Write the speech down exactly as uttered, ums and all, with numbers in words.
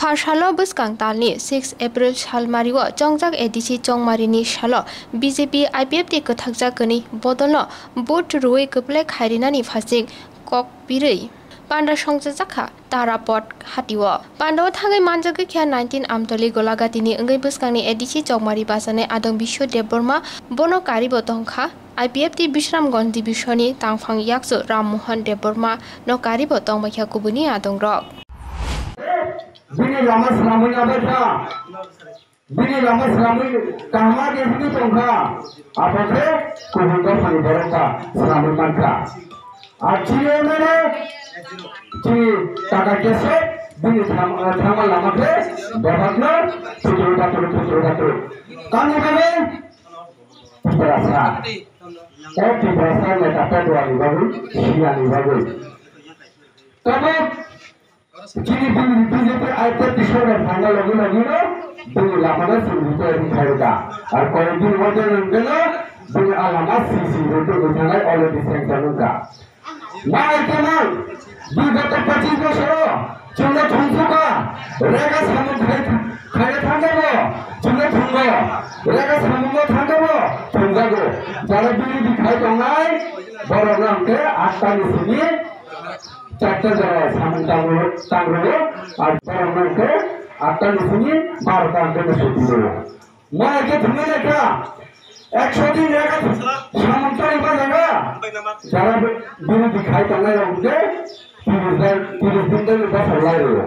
A salo bwskang talni six April salmario chongjak A D C chongmarini salo B J P I P F T kwthakjak kwnwi bodolno vote rwui kwplai khairinani phasing kok birwi panda songchajakha Tarapot hatio. Pandao thangwi manjagwi khe nineteen Amtoli Golagatini wngwi bwskangni A D C chongmari bachanai Adong Biswa Debbarma bono karibo tongkha. I P F T Bishramganj Division ni tangphang yakchu Ram Mohan Debbarma no karibo tongbaikha kubuni adongrok. Bini lama swnamwi nabaikha, bini lama swnamwi kaham khe himwi tongkha, abo khe kubun dophani borok ba swnamwi mankha. Ar chini mane chini taka kesep bini tham-, thangma lama khe bebakno thutru batru, thutru batru. Tamni bagwi Tiprasa. O Tiprasa neta pedwani bagwi, siyani bagwi. Tamo chini bini B J P I P F T sorkar phaina logi logi no bini lama no chini bini tayari khairokha. Ar koi bini mote nangkhe no bini a lama C C road twi thangnai already sanction wngkha. Nai khe nang, bigoto pochis bosoro chwngno thumsukha, rega samung khai, khaina thangkhe bo chwngno thumgo, rega samungno thangkhe bo thumjago. Jara bini bikhai tongnai, borokno hwnkhe atta ni simi charta jora samung tangro, tangro, ar borokno hwnkhe atta ni simi barota hwnkhe no suti rwo. Mo eke thumai lekha, ekso din eke samung tari ma jaga. Jara bini bikhai tongnai rok de, tiris din, tiris din de bosor lai rwo.